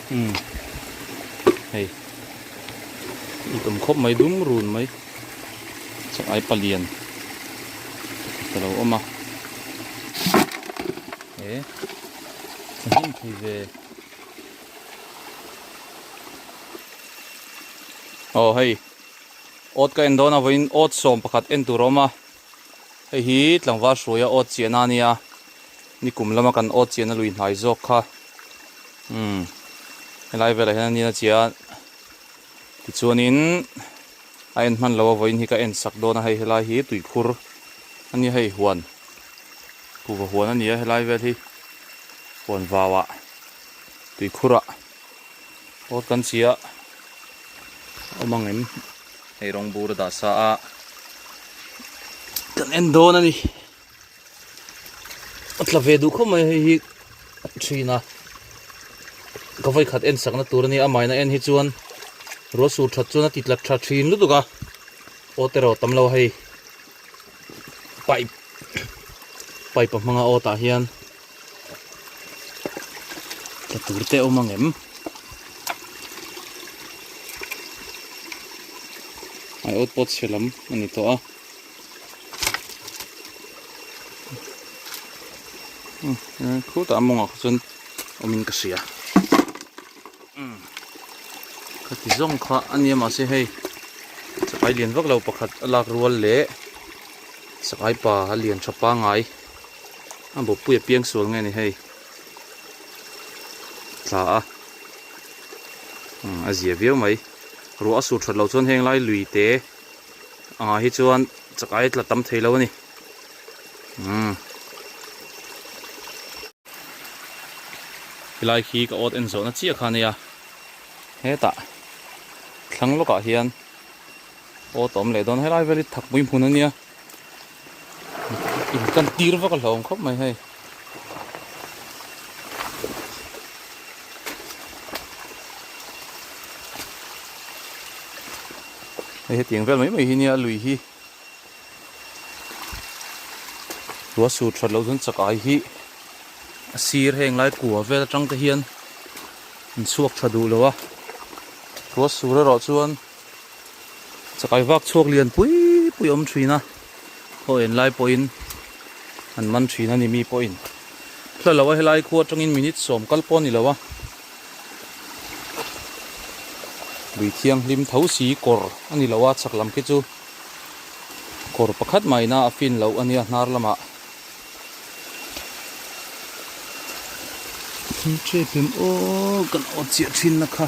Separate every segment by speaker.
Speaker 1: Umm hei i tum khawp mai dum run mai chakai palian pakhat a lo awm a he thahnem thei ve aw hei awt ka en dawn a vawiin awt 11 en tur a awm a hei hi tlangval hruaia awt chiahna a nia. Nikum lama kan awt chiahna lui hnai zawk kha umm helai velah hian a nia chiah a tichuanin a en hman lo a vawiin hi ka en sak dawn a hei helai hi tuikhur a nia hei huan kuhva huan a ni a helai vel hi huan vauah tuikhurah awt kan chiah awm ang em hei rawng bur a dah sa a kan en dawn a ni. A tla ve duh khawp mai hei hi thin a ka vawi khat en sakna tur a nia a maina en hi chuan ruah sur that chuan a ti tla tha thin lutuk a aw te erawh tam lo hei pipe pipe a hmanga aw tah hian tla tur te a awm ang em aiawt pawh chhe lam a ni tawh a. Khutah a mawngah kha chuan awmin ka hria ka ti zawng kha a nia mahse hei chakai lian vak lo pakhat a lak rual leh chakai pa a lian tha pangai a bawppui a piang sual nge ni hei tla a a zia viau mai ruah a sur that loh chuan heng lai lui te. Angah hi chuan chakai tla tam thei lo a ni. Umm. Helai khi ka awt en zawhna chiah kha a nia. Hetah thlang lawkah hian awt a awm leh dawn a. Helai vel hi thakpui hmun a nia. In kan tir vak a hlauhawm khawp mai hei. Hei hetiang vel mai mai hi nia lui hi ruah sur that loh chuan chakai hi a sir heng lai kua vel atang te hian an chhuak tha duh lo a ruah sur erawh chuan chakai vak chhuak lian pui pui a awm thin a haw en lai pawhin an man thin a ni mi pawhin hla lo a helai khua atangin minute 10 kal pawh a ni lo a. Lui thianghlim tho si kawr a ni lo a chhak lam khi chu kawr pakhat mahina a fin loh a nia hnar lamah. Thil em aw kan awt chiah thin na kha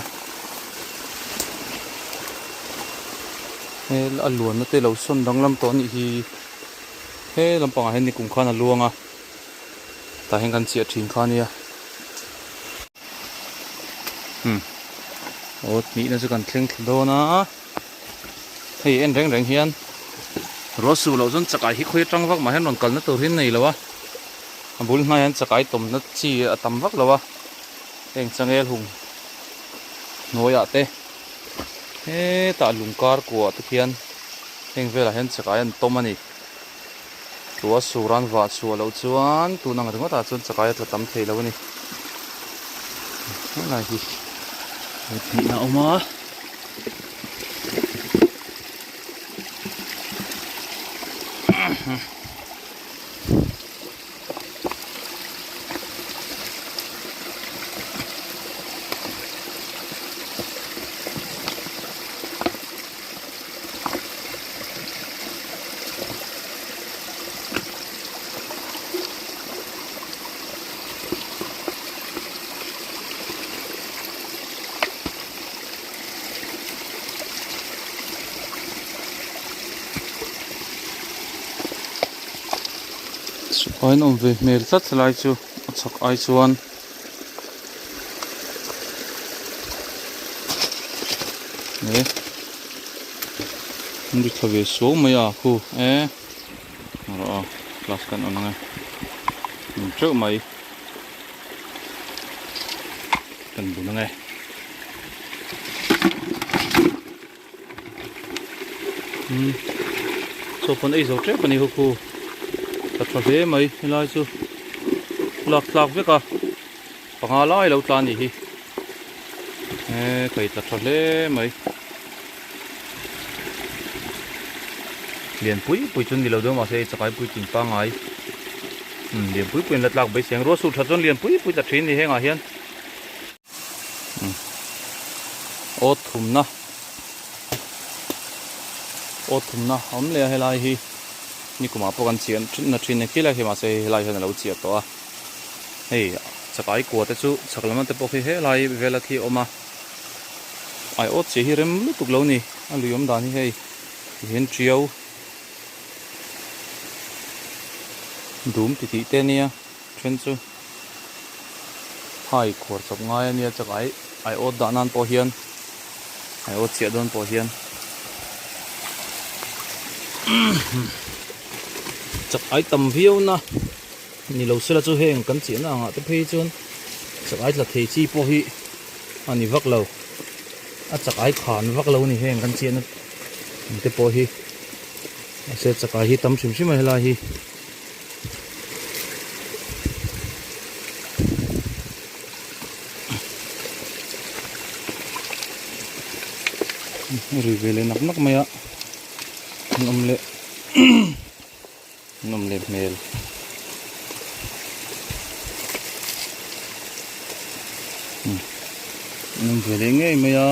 Speaker 1: he a luanna te lo sawn danglam tawh a nih hi he lampangah hian nikum khan a luang a tah hian kan chiah thin kha a nia. Umm aw hnihna chu kan thleng thla dawn a hei en reng reng hian ruah suh loh chuan chakai hi khawi atang vak mah hian rawn kalna tur hi an nei lo a a bul hnaiah hian chakai tawmna chi a tam vak lo a heng changel hung hnuaiah te hetah lung kar kuah te khian heng velah hian chakai an tawm a ni. Tua sur an vah chhuah loh chuan tun ang ringawt ah chuan chakai a tla tam thei lo a ni. Helai hi hnih a awm a. Chuan awm ve hmel tlat lai chu a chhak ai chuan. E an ri thla ve suau mai a khu e rawh a class kan on ang e in teuh mai kan bun ang e. Umm chaw pawn ei zo tep a ni khu ka tha hle mai helai chu lak tlak vek a panga lai lo tla a nih hi. He kai tla tha hle mai. Lian pui pui chu ni lo deuh mahse hei chakai puitling pangngai umm lian pui pui an la tlak bai si ang ruah suh tha chuan lian pui pui tla thin a ni hengah hian umm awt thumna awt thumna a awm leh a helai hi nikumah pawh kan chiah na thin a khilai khi mahse hei helai hian a lo chiah tawh a hei chakai kua te chu chhak lam te pawh khi helai vela khi a awm a. Ai awt chiah hi rem lutuk lo ni a lui awm dan hi hei tihian tiau dum ti tih te ania then chu hai khuar chawp ngai ania chak ai ai awt dah nan pawh hian ai awt chiah dawn pawh hian chak ai tam viau na ni lo sela chu heng kan chiahna angah te phei chuan chak ai tla thei chi pawh hi a ni vak lo a chak ai khan vak lo a ni heng kan chiahna te pawh hi mahse chak ai hi tam hrim hrim a helai hi. A ri ve leh nak nak mai a an awm leh an awm leh hmel. An awm ve leh ngei mai a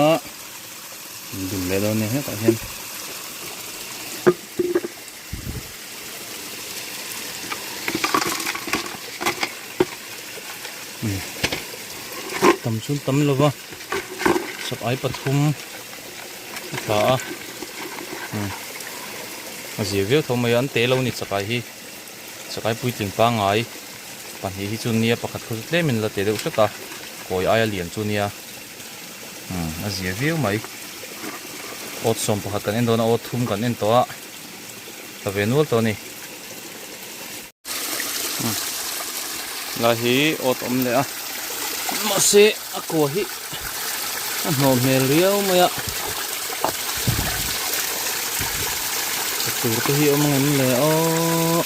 Speaker 1: an dum leh dawn nia hetah hian. Tam chu tam lo va sak ai pathum a tla a a zir viau tho mai a an te lo ni chakai hi chakai puitling pangngai pahnih hi chu nia pakhat khaw chu tlem in la te deuh hret a kawi aia lian chu nia a zir viau mai awt sawm pakhat kan en dawn a awt thum kan en tawh a tla ve nual tawh a ni. Lai hi awt awm leh a mahse a kua hi a hnawh hmel riau mai a a tur te hi awm ang em le aw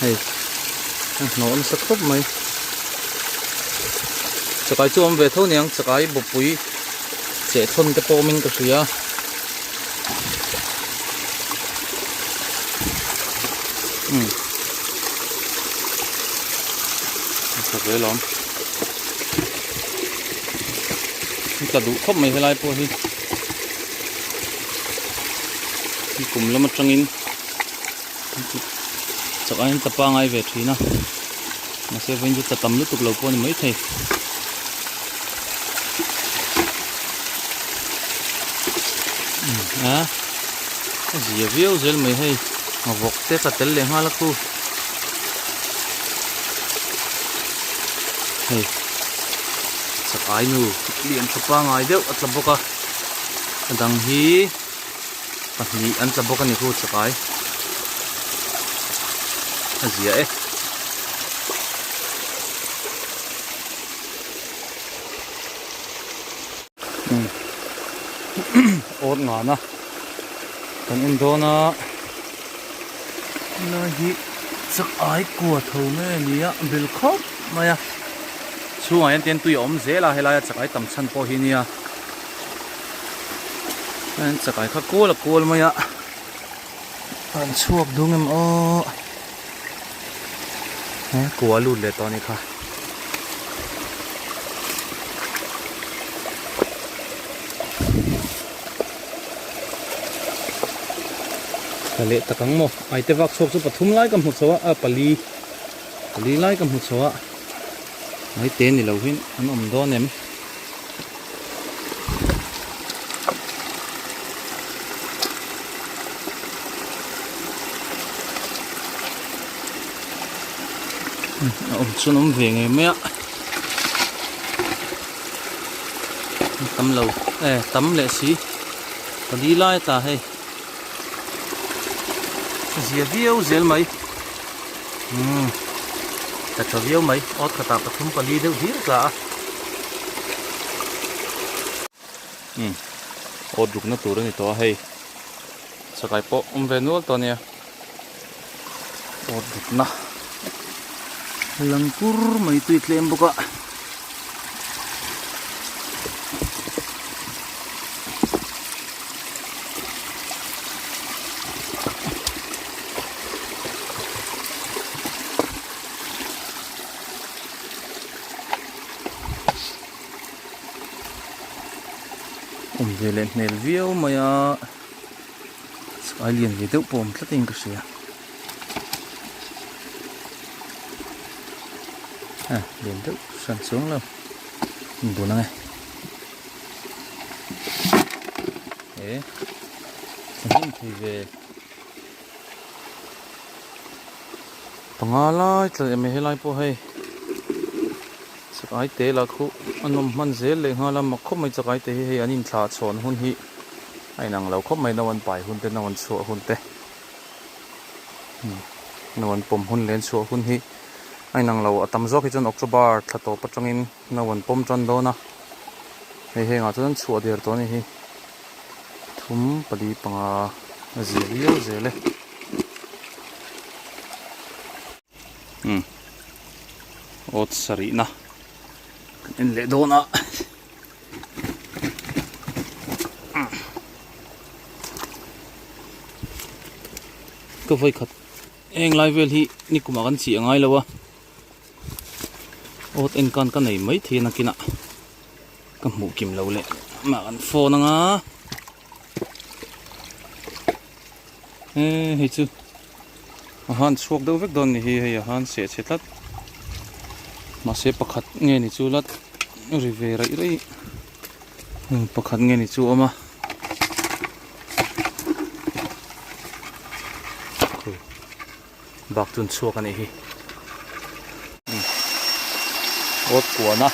Speaker 1: hei a hnawh nasa khawp mai chakai chu awm ve tho niang chakai bawpui cheh thawn te pawh awmin ka hria. Umm a tha zel awm a tla duh khawp mai helai pawh hi kum lam atangin chak aiin tla pangai ve thin a mahse vawiin chu tla tam lutuk lo pawh a ni maithei. A a zia viau zel mai hei a vawk te ka tel leh nghal a khu hei chak ai nu lian tha pangai deuh a tla bawk a a dang hi pahnih an tla bawk a ni khu chak ai a zia e. Awt ngana kan en dawn a helai hi chak ai kua tho nge ni a bel khawp mai a chhungah hian tian tui a awm zel a helai a chak ai tam chhan pawh hi nia chuan chak ai kha kual a kual mai a an chhuak dung em aw he kua a lut leh tawh a nih kha. Ka leh tak ang maw ai te vak chhuak chu pathum lai ka hmu chho a a pali pali lai ka hmu chho a mai te ni lo hian an awm dawn em. A awm chuan awm ve ngei mai a tam lo e tam leh si pali lai a tla hei zia viau zel mai umm tla tha viau mai awt khatah pathum pali deuh hlir a tla a umm awt rukna tur a ni tawh a hei chakai pawh awm ve nual tawh a nia. Awt rukna lang kur mai tui tlem bawk a. Awm ve leh hmel viau mai a, chakai lian ve deuh pawh awm tlat in ka hria. A lian deuh hran chuang lo in bun ang e. E thahnem thei ve panga lai tla leh mai helai pawh hei. Chakai te lah khu a nawm hman zel leh nghal a, mak khawp mai chakai te hi hei an inthlah chhawn hun hi a inang lo khawp mai, no an pai hun te no an chhuah hun te no an pawm hun leh an chhuah hun hi a inang lo, a tam zawk hi chuan October thla tawp atangin no an pawm tan dawn a, hei hengah chuan an chhuah der tawh a ni hi thum pali panga a zir viau zel e. Umm awt sarihna kan en leh dawn a ka vawi khat eng lai vel hi nikum ah kan chih a ngai lo a awt en kan ka nei mai thei a nakinah ka hmuh kim lo leh mah kan phone anga e hei chu a han chhuak deuh vek dawn ni hi hei a han seh chhe tlat mahse pakhat nge ni chu la ri ve raih raih pakhat nge ni chu a awm a bak chu an chhuak a nih hi awt kuan a.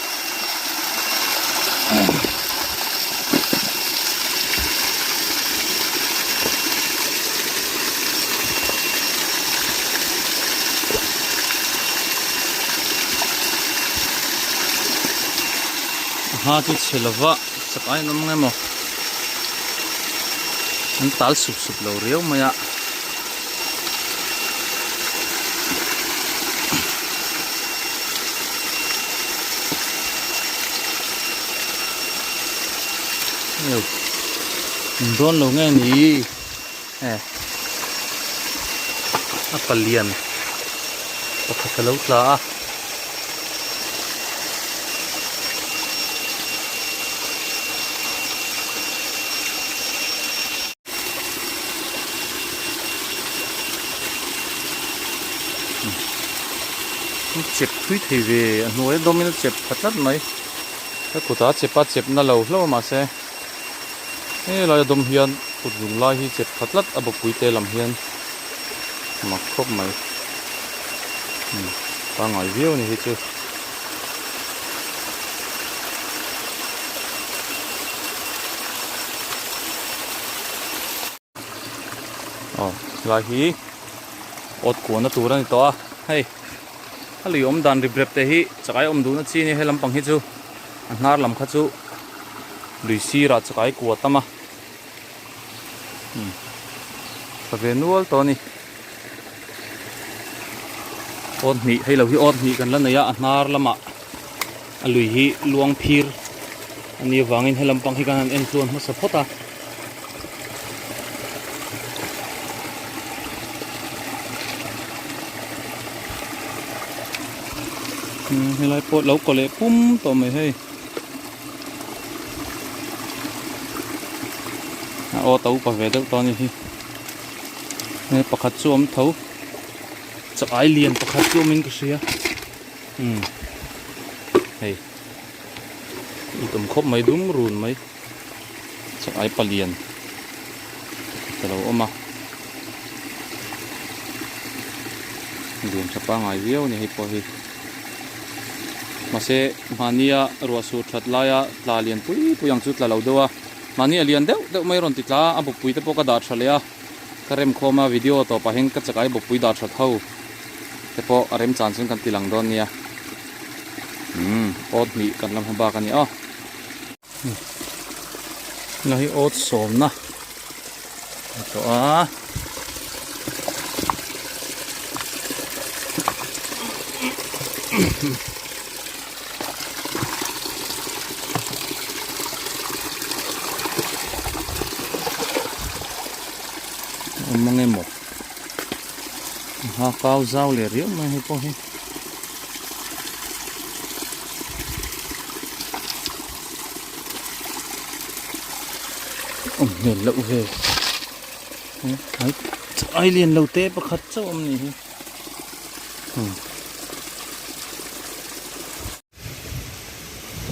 Speaker 1: Ha chu chhe lova chak ai an awm nge maw an tal sup sup lo riau mai a. Min dawn lo nge ni e a palian pakhat a lo tla a. Chep thui thei ve a hnuai a dawmin a chep pha tlat mai ka kutah a chep a chep na lo hlauh a mahse helai a dawm hian kut zung lai hi chep pha tlat a bawpui te lam hian mak khawp mai pangngai viau a ni hi chu. Aw helai hi awt kuahna tur a ni tawh a hei a lui awm dan rip rep te hi chakai awm duhna chi a nia he lampang hi chu a hnar lam kha chu lui sirah chakai kua tam a umm tha ve nual tawh a ni awt hnih hei lo hi awt hnih kan la nei a a hnar lamah a lui hi luang phir a nih avangin he lampang hi kan han en tluan hmasa phawt a. Helai pawh lo kaw leh pum tawh mai hei a aw ta upa ve deuh tawh a ni hi he pakhat chu a awm tho chakai lian pakhat chu awmin ka hria umm hei i tum khawp mai dum run mai chakai palian pakhat a lo awm a lian tha pangai viau a ni hei pawh hi mahse mahnia ruah sur that laia tla lian pui pui ang chu tla lo deuh a mahni a lian deuh deuh mai a rawn ti tla a a bawkpui te pawh ka dah tha leh a ka rem khawm a video tawpah hian ka chakai bawkpui dah that ho te pawh a rem chan chuan kan ti lang dawn nia umm awt hnih kan la hma bak a ni aw hna hi awt sawmna a tawh a. Awm ang emaw ha kau zau leh riau mai hei pawh hi. Awm hmel loh ve ai lian lo te pakhat chauh awm ni hi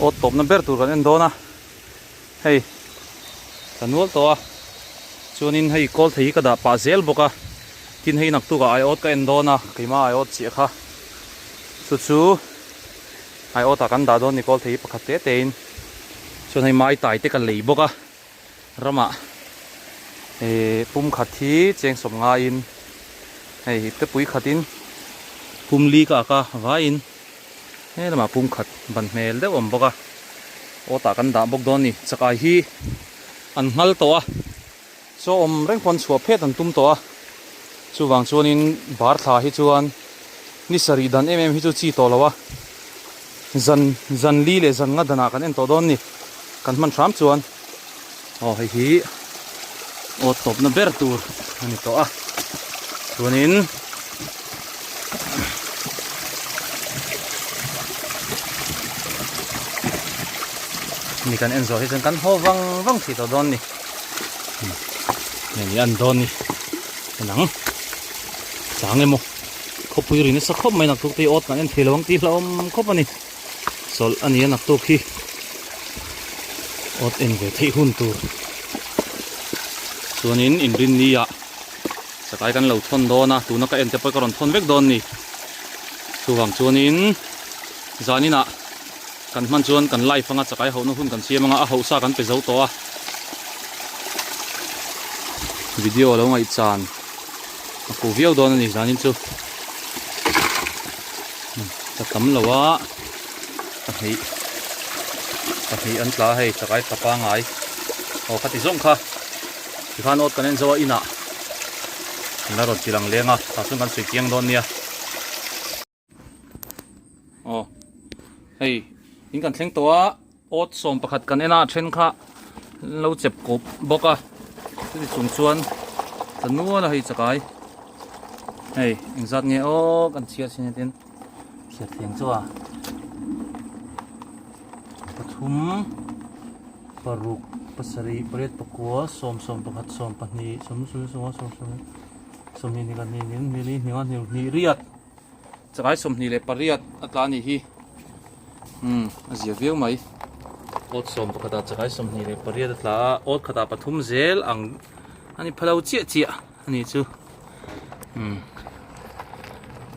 Speaker 1: aw tawpna ber tur kan en dawn a hei ka nual tawh a chuanin hei kawl thei hi ka dah pah zel bawk a tin hei naktukah aiawt ka en dawn a keimah aiawt chiah kha chu chu aiawtah kan dah dawn ni kawl thei hi pakhat te te in chuan hei mai tai te ka lei bawk a ramah eh pum khat hi cheng sawm ngaiin hei te pui khatin pum li ka ak a vaiin he lamah pum khat ban hmel deuh a awm bawk a aw tah kan dah bawk dawn a ni chakai hi an nghal tawh a chaw awm reng pawn chhuah phet an tum tawh a chuvang chuanin bar thla hi chuan ni sarih dan em em hi chu chi tawh lo a zan zan li leh zan nga danah kan en tawh dawn a ni kan hman hram chuan aw hei hi aw tawpna ber tur a ni tawh a chuanin ni kan en zawh hi chuan kan haw vang vang thei tawh dawn a ni nge ni an dawn ni enang chang emaw khawpui ri nasa khawp mai naktuk te hi awt kan en thei lo ang tih hlauhawm khawp a ni chawlh a ni a naktuk hi awt en ve theih hun tur chuanin inrinni ah chakai kan lo thawn dawn a tuna ka en te pawh ka rawn thawn vek dawn a ni chuvang chuanin zaninah kan hman chuan kan live anga chakai hauhna hun kan siam anga a hauhsa kan pe zo tawh a video a lo ngaihchan a fu viau dawn a ni zanin chu ka tam lo a pahnih pahnih an tla a hei chakai tla pangai aw khati zawng kha tikhan awt kan en zo a inah an la rawn ti lang leng a tah chuan kan sawi chiang dawn nia. Aw hei in kan thleng tawh a awt sawm pakhat kan en a a then kha an lo chep kawp bawk a chuti chung chuan ta nual a hei chakai hei engzat nge aw kan chhiar chin hian chhiar thiam chu a pathum paruk pasarih pariat pakua sawm sawm pakhat sawm pahnih sawm sawm sawm sawm sawm sawmhnih hnih hnih hnih hnih hnih hnih hnih riat. Chakai 28 a tla a nih hi umm a zia viau mai awt sawm pakhatah chakai 28 a tla a awt khatah pathum zel ang a ni phalo chiah chiah a nih chu umm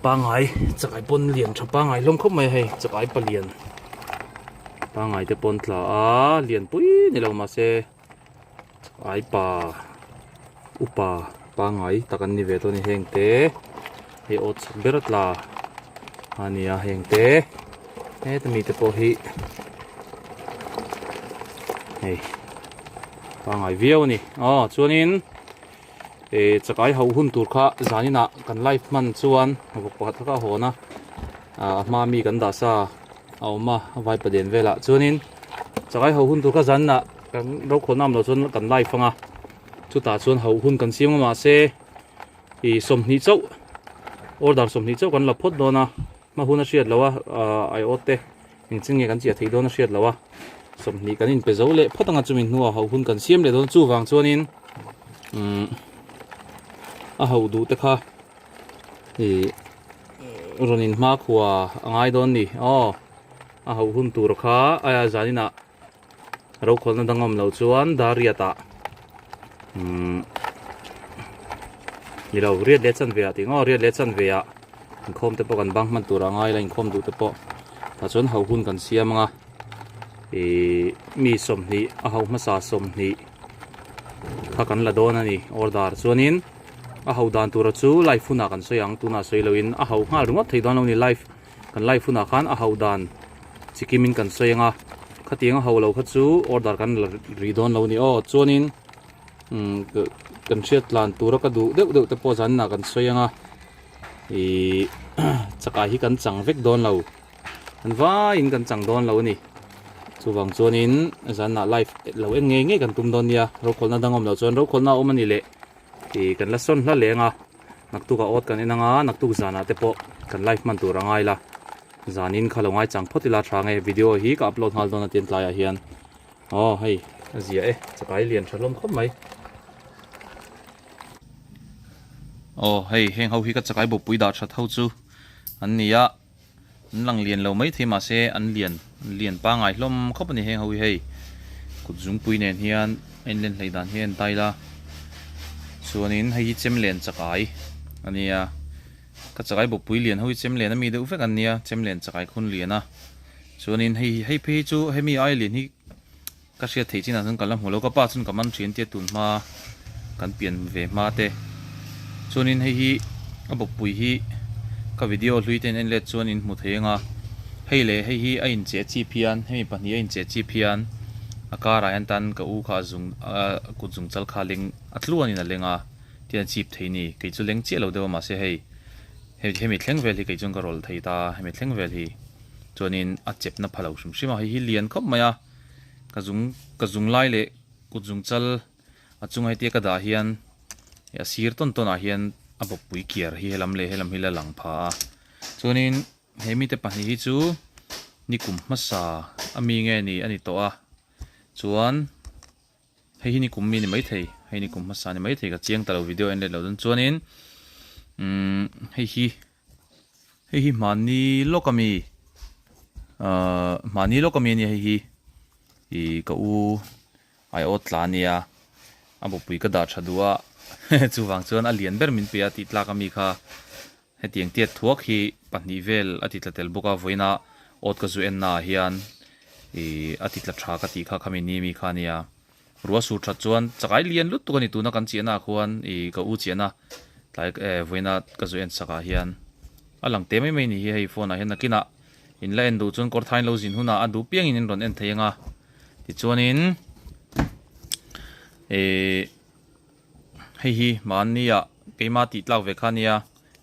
Speaker 1: pangai chakai pawn lian tha pangai hlawm khawp mai a hei chakai palian pangai te pawn tla a lian pui ni lo mahse chakai pa upa pangai tak an ni ve tawh a ni heng te hei awt chak ber a tla a ni a heng te heta mi te pawh hi hei pangai viau a ni aw chuanin eh chakai hauh hun tur kha zaninah kan live hman chuan vawk pakhat kha a hawn a a hma mi kan dah sa a awm a vaipa den velah chuanin chakai hauh hun tur kha zaninah kan rokhawlna awm loh chuan kan live ang a chutah chuan hauh hun kan siam a mahse ih 20 chauh order 20 chauh kan la phawt dawn a hma hun a hriat loh a ah aiawt te engchin nge kan chiah theih dawn a hriat loh a 20 kan inpe zo leh phawt ang a chumi hnuah hauh hun kan siam leh dawn chuvang chuanin umm a hauh duh te kha ih rawn inhma khua a ngai dawn ni aw a hauh hun tur kha a zaninah Rokhawlna dang awm loh chuan dar riat ah umm ni lo riat leh chanve ah tih ngawt riat leh chanve ah inkhawm te pawh kan bang hman tur a ngai la inkhawm duh te pawh tah chuan hauh hun kan siam ang a ihh mi 20 a hauh hmasa 20 kha kan la dawn a ni order chuanin a hauh dan tura chu live hunah kan sawi ang tunah sawi loin a hauh nghal ringawt thei dawn lo a ni live. Kan live hunah khan a hauh dan chikimin kan sawi ang a, khatiang a hauh lo kha chu order kan la ri dawn lo a ni aw. Chuanin umm kan hriat tlan tura ka duh deuh deuh te pawh zaninah kan sawi ang a, ihh chakai hi kan chang vek dawn lo, kan vaiin kan chang dawn lo a ni. Chuvang chuanin zaninah live lo en ngei ngei kan tum dawn nia, rokhawlhna dang awm loh chuan rokhawlhna a awm a ni leh. Ih kan la sawn hla leng a, naktuk ah awt kan en anga naktuk zanah te pawh kan live hman tur a ngai la, zanin kha lo ngaichang phawt ila tha nge video hi ka upload nghal dawn a tin tlaiah hian aw hei. A zia e, chakai lian tha hlawm khawp mai. Aw hei heng ho hi ka chakai bawpui dah that ho chu an ni a, an lang lian lo mai thei mahse an lian an lian pangai hlawm khawp a ni heng ho hi hei kut zungpui nen hian a inlen hlei dan hi a en tail a chuanin hei hi chem len chakai a nia ka chakai bawpui lian ho hi chem len ami deuh vek an nia chem len chakai khun lian a chuanin hei hei phei hi chu hemi ai lian hi. Ka hriat theih chinah chuan ka la hmu lo, ka pa chuan ka man thin tia tun hma kan pian ve hma te. Chuanin hei hi a bawkpui hi ka video hlui te in en let chuan in hmu thei ang a, hei leh hei hi a incheh chip hian hemi pahnih a incheh chip hian a karah hian tan ka u kha a zung a kut zung chal kha a leng a tluanin a leng a tian a chip thei ni, kei chu leng chiah lo deuh a mahse hei hemi thleng vel hi kei chuan ka rawlh thei ta hemi thleng vel hi chuanin a chepna pha lo hrim hrim a, hei hi lian khawp mai a. Ka zung ka zung lai leh kut zung chal a chunga hetia ka dah hian a sir tawn tawn ah hian a bawkpui kiar hi helam leh helam hi la lang pha a chuanin he mite pahnih hi chu nikum hmasa ami nge ni a ni tawh a chuan hei hi nikum mi a ni maithei hei nikum hmasa a ni maithei ka chiang ta lo video en let lo dawn chuanin umm hei hi. Hei hi hmanni lawk ami ahh hmanni lawk ami ania hei hi ih ka u aiawt tla ania a bawpui ka dah tha duh a chuvang chuan a lian ber min pe a tih tlak ami kha hetiang tiat thuak hi pahnih vel a ti tla tel bawk a vawiina awt ka zu en naah hian ih a ti tla tha ka tih kha khami ni ami kha ania. Ruah sur that chuan chakai lian lut tuk a ni tuna kan chiahna ah khuan ih ka u chiahna tlai eh vawiina ka zu en sak ah hian a lang te mai mai ni hi hei phone ah hian nakinah in la en duh chuan kawr thain lo zin hunah a duh piangin in rawn en thei anga tichuanin ih hei hi mahni ah keima tih tlak ve kha ania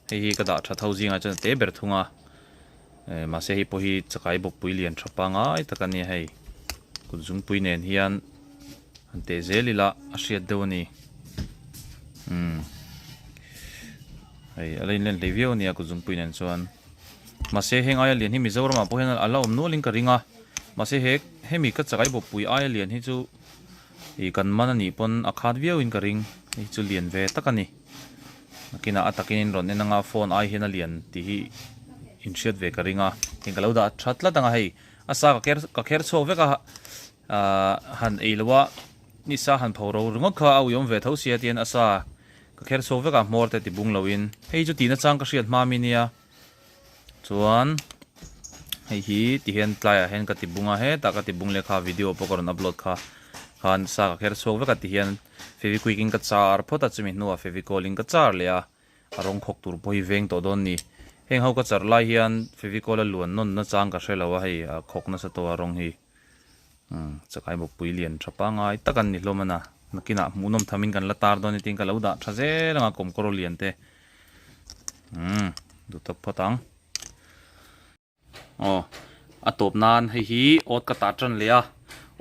Speaker 1: hei hi ka dah that ho zingah chuan a te ber thung a eh mahse hei pawh hi chakai bawkpui lian tha pangai tak a nia hei kut zungpui nen hian han teh zel ila a hriat deuh a ni umm hei a la inlen hlei viau a nia kut zungpui nen chuan mahse heng aia lian hi Mizoram ah pawh hian a la awm nual in ka ring a mahse he hemi ka chakai bawkpui aia lian hi chu ih kan man a nih pawn a khat viau in ka ring hei chu lian ve tak a ni. Nakinah a takin in rawn en anga phone ai hian a lian tih hi in hriat ve ka ring a heng ka lo dah tha tlat anga hei a sa ka ker ka kher chhuak vek a ahh han ei lo a ni sa han pho ro ringawt kha a uiawm ve tho sia tihian a sa ka kher chhuak vek a hmawr te ti bung lo in hei chu tihna chang ka hriat hma mi nia chuan hei hi tihian tlaiah hian ka ti bung a hetah ka ti bung leh kha video pawh ka rawn upload kha khan sa ka kher chhuak vek a tihian. Fevikwik in ka char phawt a, chumi hnuah Fevicol in ka char leh a, a rawng khawk tur pawh hi veng tawh dawn ni. Heng ho ka char lai hian Fevicol a luan nawn nachang ka hre lo a, hei a khawk nasa tawh a rawng hi. Umm chakai bawkpui lian tha pangai tak an ni hlawm a na, nakinah hmuhnawm thamin kan la tar dawn tiin ka lo dah tha zel ang a kawmkawr lian te. Umm duh tawp phawt ang. Aw, a tawp nan hei hi awt ka tah tan leh a,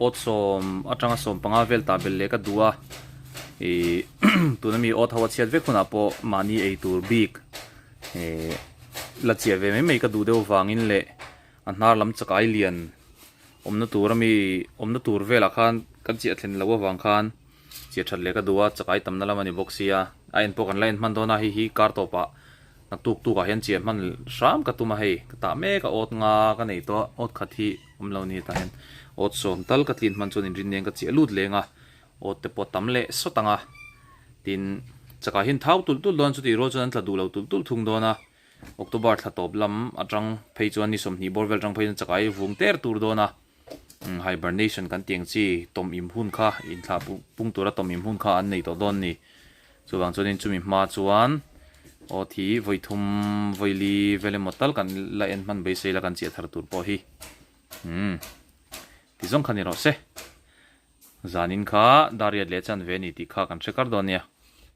Speaker 1: awt sawm atanga 15 vel tah belh leh ka duh a, ih tuna mi awt ho a chhiat vek hunah pawh mahni ei tur bik eh la chiah ve mai mai ka duh deuh vangin leh a hnar lam chakai lian awmna tur ami awmna tur velah khan kan chiah thlen loh avang khan Chiah that leh ka duh a, chakai tamna lam a ni bawk sia, a en pawh kan la en hman dawn a, hei hi kar tawpah naktuk tukah hian chiah hman hram ka tum a hei, ka tah mek a awt nga ka nei tawh a, awt khat hi awm lo ni tah hian awt sawm tal ka tlin hman chuan inrin nen ka chiah lut leng a, awt te pawh tam leh sawt ang a, tin chakai hian thau tulh tulh dawn chutih rual chuan an tla duh lo tulh tulh thung dawn a, October thla tawp lam atang phei chuan ni 20 bawr vel atang phei chuan chakai vung ter tur dawn a. Hibernation kan tih ang chi tawm im hun kha inthlah pung tura tawm im hun kha an nei tawh dawn a ni. Chuvang chuanin chumi hma chuan aw thi vawi thum vawi li vel emaw tal kan la en hman beisei la kan chiah thar tur pawh hi umm ti zawng kha ni rawh se. Zanin kha dar riat leh chan ve a ni tih kha kan hre kar dawn nia.